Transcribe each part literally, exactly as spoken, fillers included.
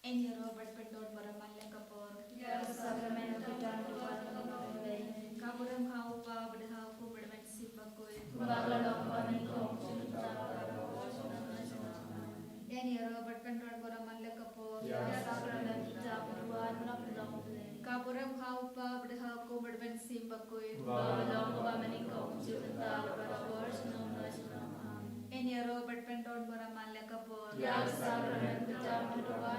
Yn ïaroh bad pyndon ba la man la ka por. Ïa ka sakramen ka jong u Trai ka long ha U Kpa bad ha U Khun bad ha U Mynsiem Bakhuid. Kumba ka long ha kaba mynta bad ha ka por sha u nongshong nongshong. Amen. Yn ïaroh bad pyndon ba la man la ka por. Ïa ka sakramen ka jong u Trai ka long ha U Kpa bad ha U Khun bad ha U Mynsiem Bakhuid. Kumba ka long ha kaba mynta bad ha ka por sha u nongshong nongshong. Amen. Yn ïaroh bad pyndon ba la man la ka por. Ïa ka sakramen ka jong u Trai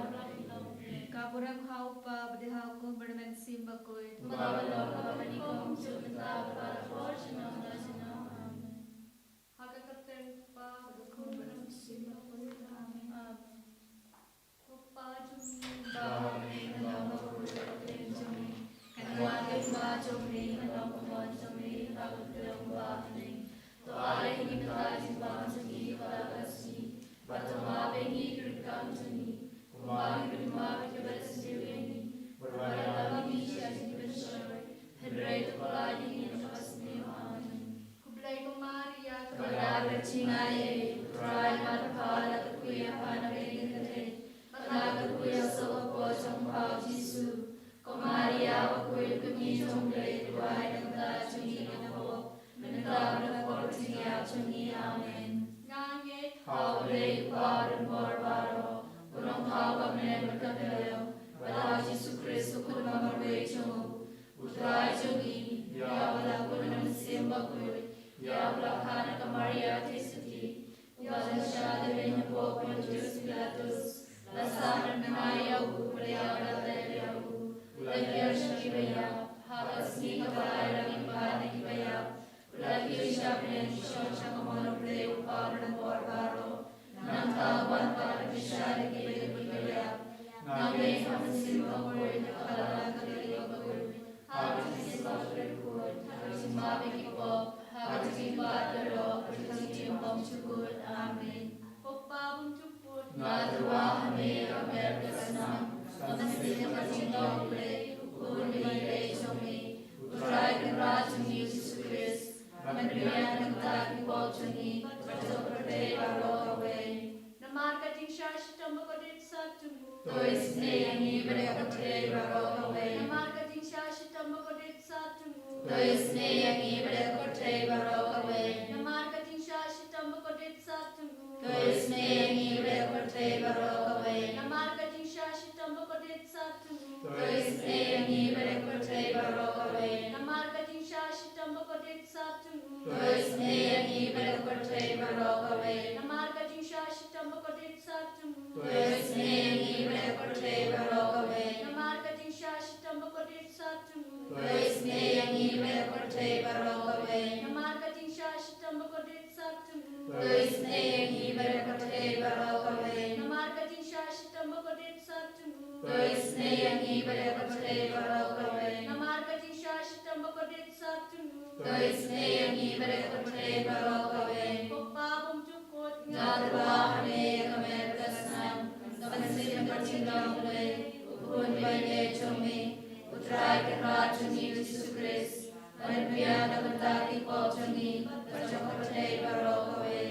ka long ha U Kpa bad ha U Khun bad ha U Mynsiem Bakhuid. Kumba ka long ha kaba mynta bad ha ka por sha u nongshong nongshong. Amen. Ha ka kyrteng U Kpa bad U Khun bad U Mynsiem Bakhuid. Amen. Amen. Ko Pa jong ngi, uba ha bneng, ka long bakhuid ka kyrteng jong me. Kan wan ka hima jong me, kan long ka mon jong me ha ka kyrteng uba ha bneng. To ai ïa ngi mynta ka jingbam jong ngi kaba la ka sngi. Bad to map ïa ngi ki riewkam jong ngi, kumba ngi ruh ngi map ïa kiba la sniew ïa ngi. Bad wat ïalam ïa ngi sha jingpynshoi, hynrei to pynlait ïa ngi na ka basniew. Amen. Khublei ko Maria, kaba la dap ka jingaiei, U Trai u don bad pha, la ka kyrkhu ïa pha na ka ïing ka dei, bad la ka kyrkhu ïa u soh ka por jong pha U Jisu. Ko Maria bakhuid, ka kmie jong U Blei, duwai na ka bynta jong ngi ki paralok, mynta bad ha ka por ka jingïap jong ngi. Amen. Nga ngeit ha U Blei U Kpa uba don bor baroh, U Nongthaw Kamleng bad Kamdewïong, bad ha U Jisu Khrist U Khun ba marwei jong U, U Trai jong ngi, ïa uba la kut na U Mynsiem Bakhuid, ïa uba la kha na ka Maria Theisotti, uba la shah da beiñ hapoh Pontius Pilatus, la sah ryngkat ïa u, bad ïa uba la tep ïa u, u la hiar sha kiba ïap, ha ka sngi kaba lai lang lyngba na kiba ïap, u la kiew sha bneng, u shong sha ka mon U Blei U Kpa uba don bor baroh. Nangta un wan pat ban pynshai ïa kiba ïap. Nga ngeit ha U Mynsiem Bakhuid, ha ka balang katolik bakhuid, ha ka jingsuk bakhuid, ha ka jingmap ïa ki pop, ha ka jingbat ïaroh, ha ka jingim bymjukut. Amen. Ko Pa bymjukut, nga tyrwa ha me ïa ka met ka snam, ka mynsiem bad ka jinglong U Blei, U Khun uba ïeit jong me, U Trai Kynrad jong ngi U Jisu Khrist, ban pynbiang na ka bynta ki pop jong ngi bad jong ka pyrthei baroh kawei. Namar ka jingshah shitom bakordit sat jong u, to isynei ïa ngi bad ïa ka pyrthei baroh kawei. Namar ka jingshah shitom bakordit sat jong u, to isynei ïa ngi bad ïa ka pyrthei baroh kawei. Namar ka jingshah shitom bakordit sat jong u, to isynei ïa ngi bad ïa ka pyrthei baroh kawei. Namar ka jingshah shitom bakordit sat jong u, to isynei ïa ngi bad ïa ka pyrthei baroh kawei. Namar ka jingshah shitom bakordit sat jong u, to isynei ïa ngi bad ïa ka pyrthei baroh kawei. Namar ka jingshah shitom bakordit sat jong u, to isynei ïa ngi bad ïa ka pyrthei baroh kawei. Namar ka jingshah shitom bakordit sat jong u, to isynei ïa ngi bad ïa ka pyrthei baroh kawei. Namar ka jingshah shitom bakordit sat jong u, to isynei ïa ngi bad ïa ka pyrthei baroh kawei. Namar ka jingshah shitom bakordit sat jong u, to isynei ïa ngi bad ïa ka pyrthei baroh kawei. Namar ka jingshah shitom bakordit sat jong u, to isynei ïa ngi bad ïa ka pyrthei baroh kawei. Ko Pa bymjukut, nga tyrwa ha me ïa ka met ka snam, ka mynsiem bad ka jinglong U Blei, U Khun uba ïeit jong me, U Trai Kynrad jong ngi U Jisu Khrist, ban pynbiang na ka bynta ki pop jong ngi bad jong ka pyrthei baroh kawei.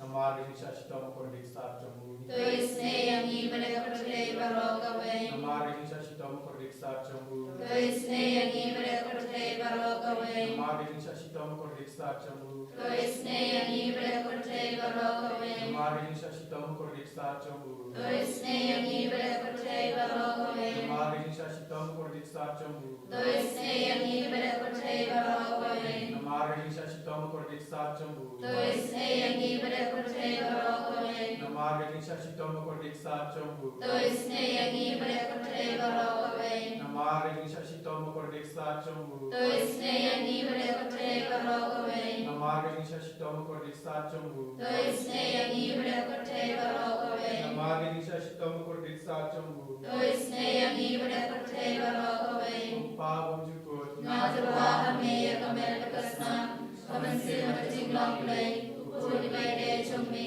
Namar ka jingshah shitom bakordit sat jong u, to isynei ïa ngi bad ïa ka pyrthei baroh kawei. Namar ka jingshah shitom bakordit sat jong u, to isynei ïa ngi bad ïa ka pyrthei baroh kawei. Namar ka jingshah shitom bakordit sat jong u, to isynei ïa ngi bad ïa ka pyrthei baroh kawei. Namar ka jingshah shitom bakordit sat jong u, to isynei ïa ngi bad ïa ka pyrthei baroh kawei. Namar ka jingshah shitom bakordit sat jong u, to isynei ïa ngi bad ïa ka pyrthei baroh kawei. Namar ka jingshah shitom bakordit sat jong u, to isynei ïa ngi bad ïa ka pyrthei baroh kawei. Namar ka jingshah shitom bakordit sat jong u, to isynei ïa ngi bad ïa ka pyrthei baroh kawei. Namar ka jingshah shitom bakordit sat jong u, to isynei ïa ngi bad ïa ka pyrthei baroh kawei. Namar ka jingshah shitom bakordit sat jong u, to isynei ïa ngi bad ïa ka pyrthei baroh kawei. Namar ka jingshah shitom bakordit sat jong u, to isynei ïa ngi bad ïa ka pyrthei baroh kawei. Ko Pa bymjukut, nga tyrwa ha me ïa ka met bad ka snam, ka mynsiem bad ka jinglong U Blei, U Khun uba ïeit jong me,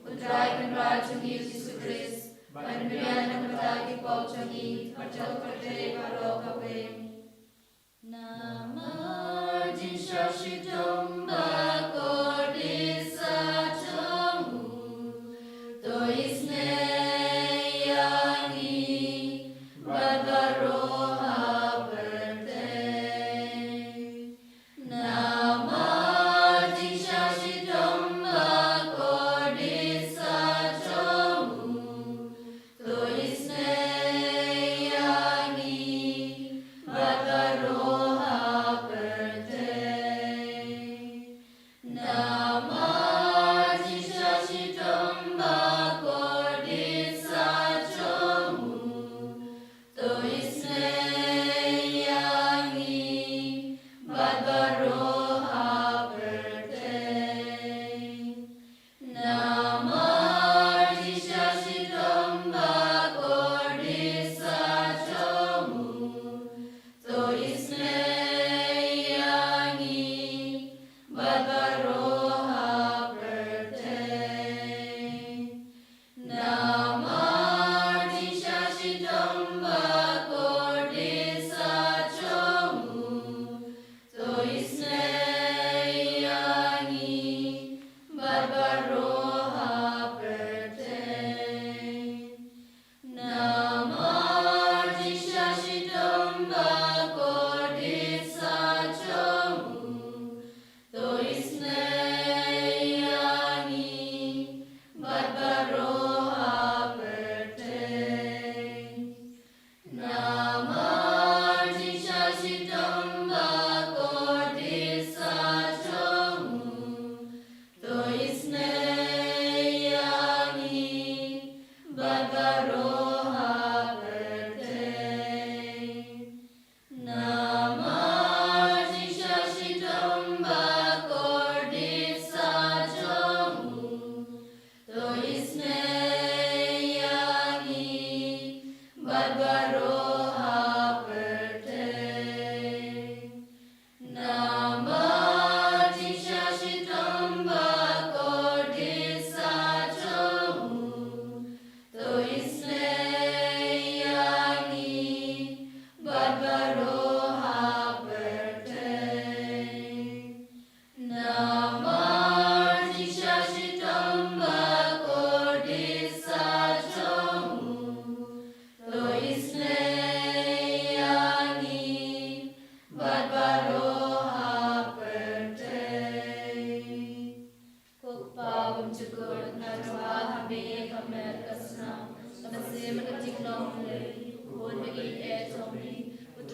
U Trai Kynrad jong ngi U Jisu Khrist, ban pynbiang na ka bynta ki pop jong ngi bad jong ka pyrthei baroh kawei. Namar jingshah shitom bakordit sat jong u, to isynei ïa ngi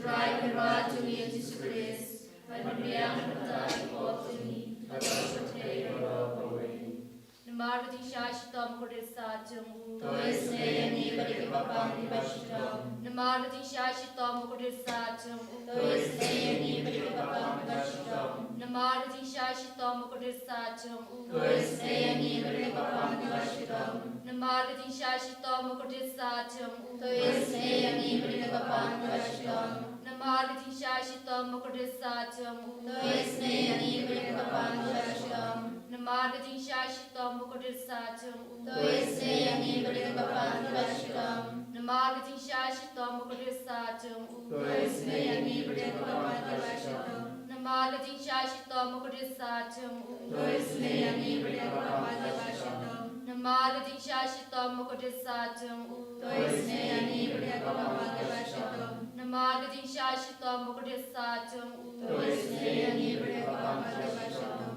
Trai Kynrad jong ngi Jisu Khrist, ban pynbiang na ka bynta ki pop jong ngi, bad jong ka pyrthei baroh kawei. Namar ka jingshah shitom bakordit sah jong u, to isynei ïa ngi bad ïa ki bapang kiba shitom. Namar ka jingshah shitom bakordit sah jong u, to isynei ïa ngi bad ïa ki bapang kiba shitom. Namar ka jingshah shitom bakordit sah jong u, to isynei ïa ngi bad ïa ki bapang kiba shitom. Namar ka jingshah shitom bakordit sah jong u, to isynei ïa ngi bad ïa ki bapang kiba shitom. Namar ka jingshah shitom bakordit sah jong u, to isynei ïa ngi bad ïa ki bapang kiba shitom. Namar ka jingshah shitom bakordit sah jong u, to isynei ïa ngi bad ïa ki bapang kiba shitom. Namar ka jingshah shitom bakordit sah jong u, to isynei ïa ngi bad ïa ki bapang kiba shitom. Namar ka jingshah shitom bakordit sah jong u, to isynei ïa ngi bad ïa ki bapang kiba shitom. Namar ka jingshah shitom bakordit sah jong u, to isynei ïa ngi bad ïa ki bapang kiba shitom. Namar ka jingshah shitom bakordit sah jong u, to isynei ïa ngi bad ïa ki bapang kiba shitom.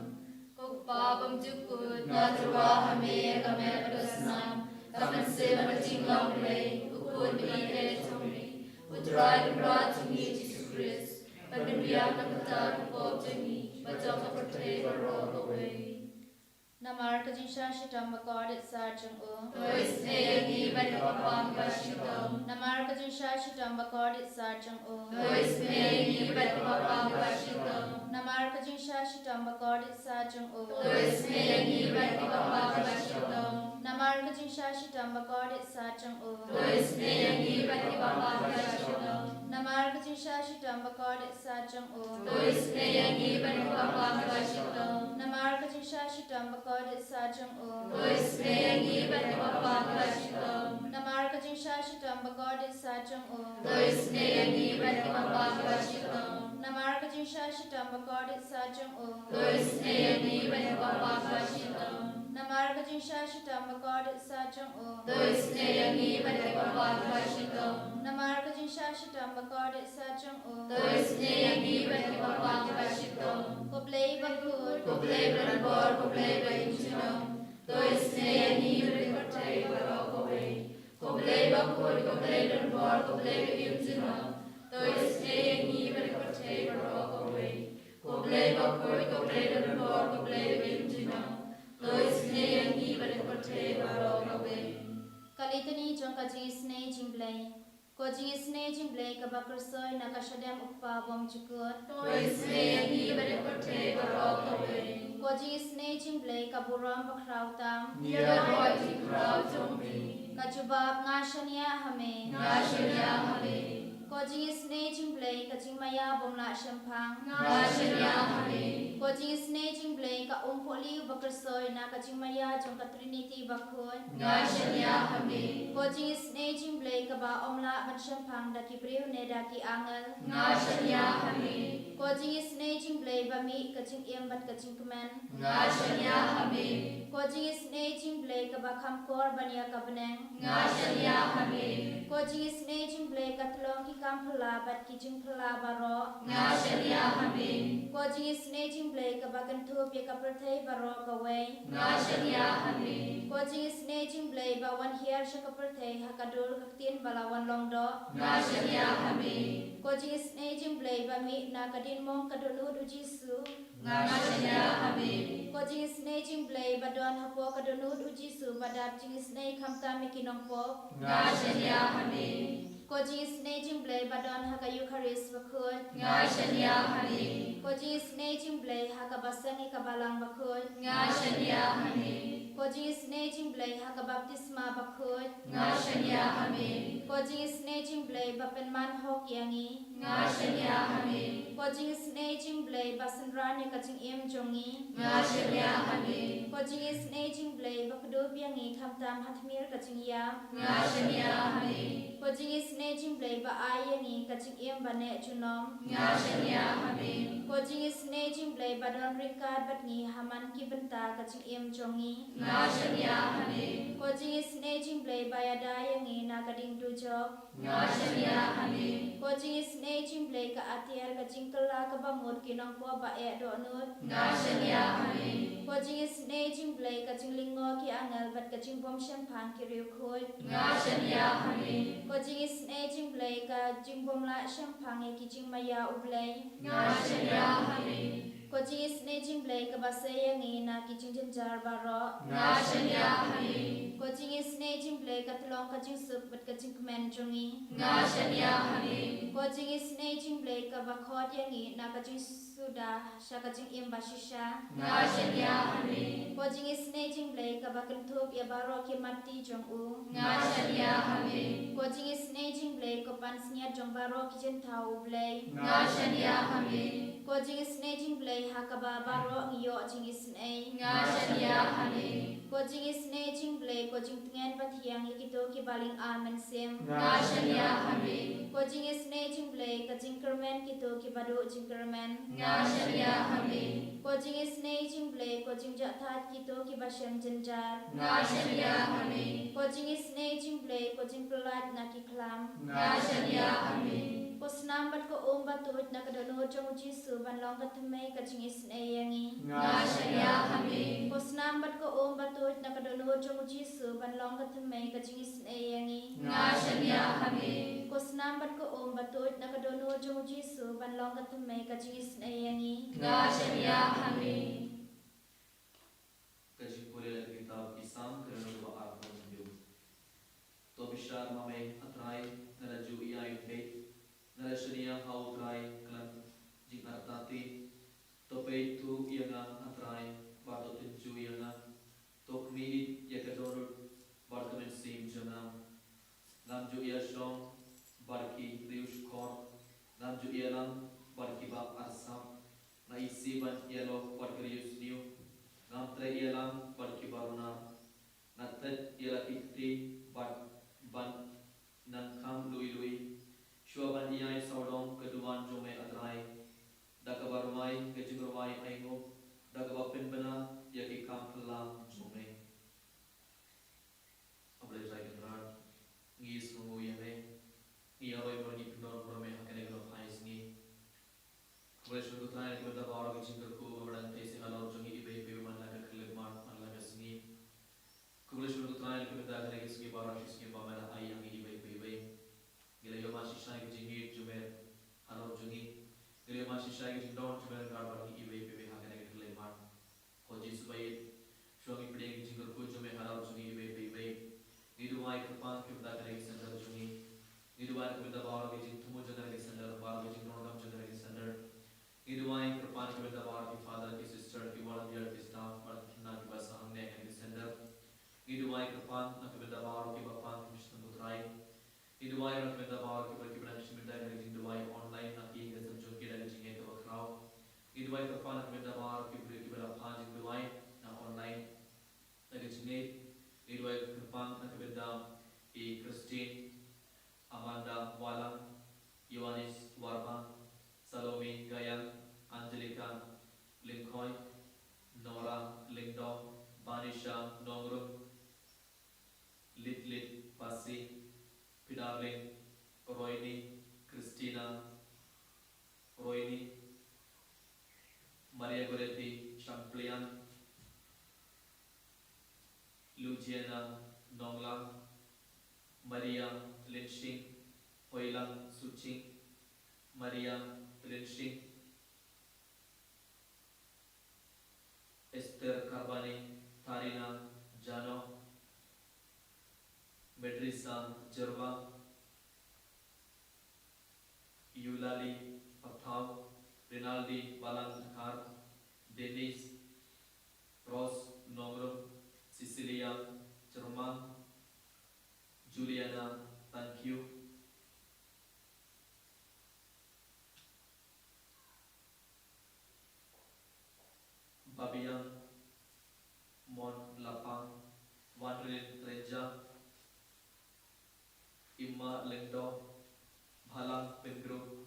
Ko Kpa bymjukut, nga tyrwa ha me ïa ka met bad ka snam, ka mynsiem bad ka jinglong Blei, u Khun ba ïeit jong me, U Trai Kynrad jong ngi Jisu Khrist, ban pynbiang na ka bynta ki pop jong ngi, bad jong ka pyrthei baroh kawei. Namar ka jingshah shitom bakordit sah jong u, to isynei ïa ngi bad ïa ki bapang kiba shitom. Namar ka jingshah shitom bakordit sah jong u, to isynei ïa ngi bad ïa ki bapang kiba shitom. Namar ka jingshah shitom bakordit sah jong u, to isynei ïa ngi bad ïa ki bapang kiba shitom. Namar ka jingshah shitom bakordit sah jong u, to isynei ïa ngi bad ïa ki bapang kiba shitom. Namar ka jingshah shitom bakordit sah jong u, to isynei ïa ngi bad ïa ki bapang kiba shitom. Namar ka jingshah shitom bakordit sah jong u, to isynei ïa ngi bad ïa ki bapang kiba shitom. Namar ka jingshah shitom bakordit sah jong u, to isynei ïa ngi bad ïa ki bapang kiba shitom. Namar ka jingshah shitom bakordit sah jong u, to isynei ïa ngi bad ïa ki bapang kiba shitom. Namar ka jingshah shitom bakordit sah jong u, to isynei ïa ngi bad ïa ki bapang kiba shitom. Namar ka jingshah shitom bakordit sah jong u, to isynei ïa ngi bad ïa ki bapang kiba shitom. Ko Blei bakhuid, ko Blei badonbor, ko Blei ba im junom, to isynei ïa ngi bad ïa ka pyrthei baroh kawei. Ko Blei bakhuid, ko Blei badonbor, ko Blei ba im junom, to isynei ïa ngi bad ïa ka pyrthei baroh kawei. Ko Blei bakhuid, ko Blei badonbor, ko Blei ba im junom, to isynei ïa ngi bad ïa ka pyrthei baroh kawei. Ka Litani jong ka jingisynei jingblei. Ko jingisynei jingblei kaba kyrsoi na ka shadem U Kpa bymjukut, to isynei ïa ngi bad ïa ka pyrthei baroh kawei. Ko jingisynei jingblei ka burom bakhraw tam, ïaroh ïa ka jingkhraw jong me. Ka jubab: Nga shaniah ha me. Nga shaniah ha me. Ko jingisynei jingblei ka jingmaïa bym lah shemphang, nga shaniah ha me. Ko jingisynei jingblei ka umphylli uba kyrsoi na ka jingmaïa jong ka Trinity bakhuid, nga shaniah ha me. Ko jingisynei jingblei kaba ym lah ban shemphang da ki briew ne da ki angel, nga shaniah ha me. Ko jingisynei jingblei ba mih ka jingim bad ka jingkmen, nga shaniah ha me. Ko jingisynei jingblei kaba kham kor ban ïa ka bneng, nga shaniah ha me. Ko jingisynei jingblei ka tlong ki kam phylla bad ki jingphylla baroh, nga shaniah ha me. Ko jingisynei jingblei kaba kynthup ïa ka pyrthei baroh kawei, nga shaniah ha me. Ko jingisynei jingblei ba wan hiar sha ka pyrthei ha ka dur ka ktien ba la wan long doh, nga shaniah ha me. Ko jingisynei jingblei ba mih na ka diengmong ka dohnud U Jisu, nga shaniah ha me. Ko jingisynei jingblei ba don hapoh ka dohnud U Jisu ba dap jingisynei khamtam ïa ki nongpop, nga shaniah ha me. Ko jingisynei jingblei ba don ha ka Eukharist bakhuid, nga shaniah ha me. Ko jingisynei jingblei ha kaba seng ïa ka balang bakhuid, nga shaniah ha me. Ko jingisynei jingblei ha ka baptisma bakhuid, nga shaniah ha me. Ko jingisynei jingblei ba pynman hok ïa ngi, nga shaniah ha me. Ko jingisynei jingblei ba synran ïa ka jingim jong ngi, nga shaniah ha me. Ko jingisynei jingblei ba kdup ïa ngi khamtam ha tmier ka jingïap, nga shaniah ha me. Ko jingisynei jingblei ba ai ïa ngi ka jingim ba neh junom, nga shaniah ha me. Ko jingisynei jingblei ba don ryngkat bad ngi ha man ki bynta ka jingim jong ngi, nga Nga shaniah ha me. Ko jingisynei jong U Blei ba ïada ïa ngi na ka ding dujok. Nga shaniah ha me. Ko jingisynei jong U Blei ka atiar ka jingkylla kaba mut ki nongpop ba eh dohnud. Nga shaniah ha me. Ko jingisynei jong U Blei ka jinglyngngoh ki angel bad ka jingbym shemphang ki riewkhuid. Nga shaniah ha me. Ko jingisynei jong U Blei ka jingbym lah shemphang ïa ki jingmaïa U Blei. Nga shaniah ha me. Ko jingisynei jong U Blei kaba sei ïa ngi na ki jingjynjar baroh. Nga shaniah ha me. Ko jingisynei jong U Blei ka tyllong ka jingsuk bad ka jingkmen jong ngi. Nga shaniah ha me. Ko jingisynei jong U Blei kaba khot ïa ngi na ka jingsuda sha ka jingim bashisha. Nga shaniah ha me. Ko jingisynei jong U Blei kaba kynthup ïa baroh ki matti jong u. Nga shaniah ha me. Ko jingisynei jong U Blei ko pansngiat jong baroh ki jingthaw U Blei. Nga shaniah ha me. Ko jingisynei jong U Blei ha kaba baroh ngi ïoh jingisynei. Nga shaniah ha me. Ko jingisynei jong U Blei ko jingtngen bathiang ïa kito kiba lynga mynsiem. Nga shaniah ha me. Ko jingisynei jong U Blei ka jingkyrmen kito kiba duh jingkyrmen. Nga shaniah ha me. Ko jingisynei jong U Blei ko jingjahthait kito kiba shem jynjar. Nga shaniah ha me. Ko jingisynei jong U Blei ko jingpyllait na ki khlam. Nga shaniah ha me. Ko snam bad ko um ba tuid na ka dohnud jong U Jisu ban long ka thymmei ka jingisynei ïa ngi. Nga shaniah ha me. Ko snam bad ko um ba tuid na ka dohnud jong U Jisu ban long ka thymmei ka jingisynei ïa ngi. Nga shaniah ha me. Ko snam bad ko um ba tuid na ka dohnud jong U Jisu ban long ka thymmei ka jingisynei ïa ngi. Nga shaniah ha me. Ka jingpule na ka kitab ki Salm ka lynnong ba arphew hynñiew. To bishar ma me, A Trai, nga la ju ïai peit, nga la shaniah ha U Trai khlem jingartatien. To peit thuh ïa nga, A Trai, bad to tynjuh ïa nga. To khmih ïa ka dohnud bad ka mynsiem jong nga. Ngam ju ïashong bad ki riewshkor, ngam ju ïalam bad kiba arsap. Nga isih ban ïalok bad ki riewsniew, ngam treh ïalam bad kiba runar. Nga thait ïa la ki kti bad ban nang kham lui lui. Shuwa ban ïai sawdong ka duwan jong me, A Trai, da kaba rwai ka jingrwai ainguh, da kaba pynbna ïa ki kam phylla jong me. A Blei Trai Kynrad, ngi sngewnguh ïa me, ngi ïaroh bad ngi pyndonkam ïa me ha kane ka daw phai sngi. Khublei shibun ko Trai na ka bynta baroh ki jingkyrkhu ba me dang tei halor jong ngi iwei pa iwei man la ka khyllipmat man la ka sngi. Khublei shibun ko Trai na ka bynta kane ka sngi baroh shi sngi ba me la ai ïa ngi iwei pa iwei. Ngi la ïohmad shisha ïa ka jingïeit jong me halor jong ngi. Ngi la ïohmad shisha ïa ka jingdon jong me ryngkat bad ngi iwei pa iwei ha kane ka khyllipmat. Ko Jisu ba ïeit, shuwa ngi pdiang ïa ka jingkyrkhu jong me halor jong ngi iwei pa iwei. Ngi duwai kyrpad na ka bynta kane ka center jong ngi. Ngi duwai na ka bynta baroh ki jingthmu jong kane ka center, baroh ki jingdonkam jong kane ka center. Ngi duwai kyrpad na ka bynta baroh ki father, ki sister, ki volunteer, ki staff, bad ki khynnah kiba sah hangne ha kane ka center. Ngi duwai kyrpad na ka bynta baroh kiba pan kum shitom, ko Trai. Ngi duwai na ka bynta baroh ki briew kiba nang shim bynta ïa ka jingduwai online na ki ïing ka sem jong ki da ka jingngeit kaba khraw. Ngi duwai kyrpad na ka bynta baroh ki briew kiba la pan jingduwai na online da ka jingngeit. Ngi duwai kyrpad na ka bynta i Christine, Amanda Walang, Ioannis Warbang, Salome Gayang, Angelica Lyngkhoi, Nora Lyngdoh, Banisha Nongrum, Litlit Pasi, Pidarling Roini, Christina Roini, Maria Goretti Shamplian, Luciana Nonglang, Maria Lynshing, Hoilang Suching, Maria Lynshing, Esther Karbani, Tarina Jano, Medrisa Jerwa, Yulali Pathaw, Rinaldi Balang Dkhar, Denise Rose Nongrum, Cecilia Chermang, Juliana Tangkiew, Babiang Mon Lapang, Wanrin Renja, Imma Lyngdoh, Bhalang Pengrup,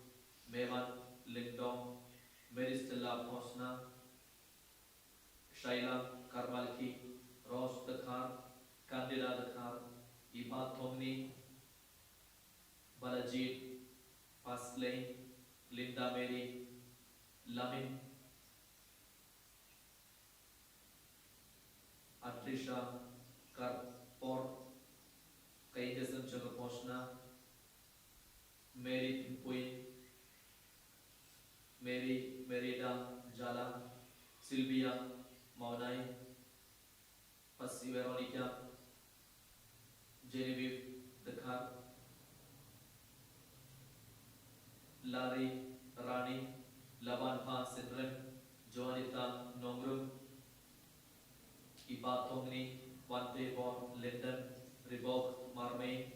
Mewan Lyngdoh, Mary Stella Phosna, Shailang Karmalki, Rose Linda Mary Lamin, Atrisha Karpor, Kaindesan Chagaposhna, Mary Tympuin, Mary Merida Jala, Sylvia Maunai, Pasi Veronica, Genevieve Dkhar, Larry Rani, Labanpha Synrem, Joanita Nongrum, Iba Thongni, Wante Bor Linden, Ribok Marmei,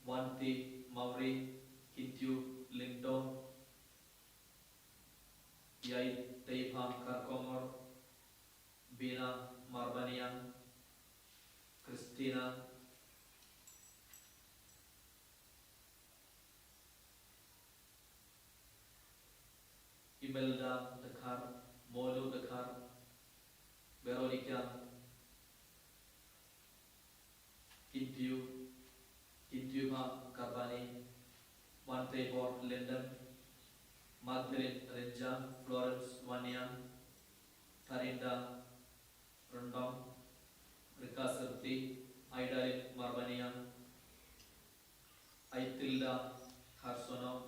Wanti Mauri, Kintiu Lingdong, Yai Teipha Karkomor, Bina Marbaniang, Christina, Imelda Dkhar, Molu Dkhar, Veronica Kintiu, Kintiu Karbani, Wante Bor Linden, Magdalene Renjang, Florence Waniang, Tarinda Rondong, Rika Serti, Aidalin Marbaniang, Aitilda Harsono,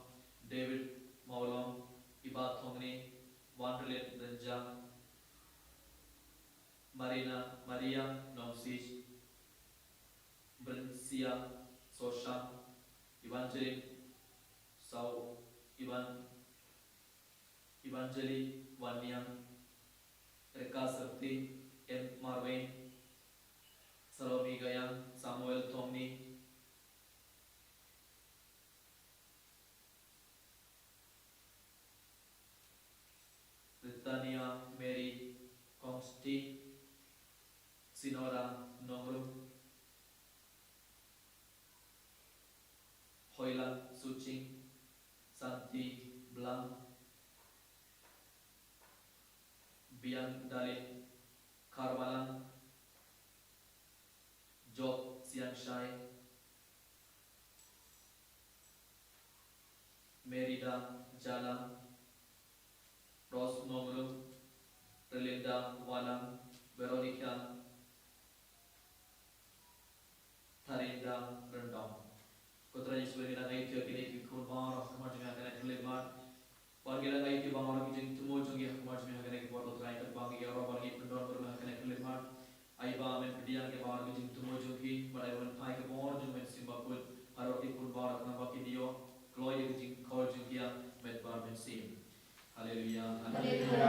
David Maulong, Iba Thongni, Wanrelin Renjang, Marina Maria Nongsij, Brensia Soshang, Evangeline Sau, Evan Evangeline Waniang, Rika Serti, M Marweng, Salome Gayang, Samuel Thongni, Ritania Mary Kongsti, Sinora Nongrum, Hoilan Suching, Santi Blang, Biang Dalin Karwalang, Job Sianshai, Merida Jala, Rose Nongrum, Relinda Walang, Veronica Tarinda Rendong. Ko Trai Jisu, ngi dang ai ïa kine ki khun baroh ha khmat jong me ha kane ka khyllipmat. Bad ngi dang ai ïa ki baroh ki jingthmu jong ngi ha khmat jong me ha kane ka por, ko Trai, katba ngi ïaroh bad ngi pyndon bad me ha kane ka khyllipmat. Ai ba men pdiang ïa ki baroh ki jingthmu jong ki, bad ai ba men phai ïa ka bor jong me Mynsiem Bakhuid halor ki khun baroh, khnang ba kin ïoh kloi ïa ka jingkhot jong ki ha met bad mynsiem. Haleluya, haleluya.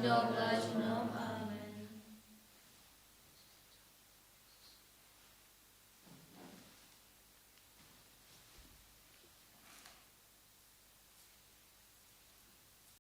Nongla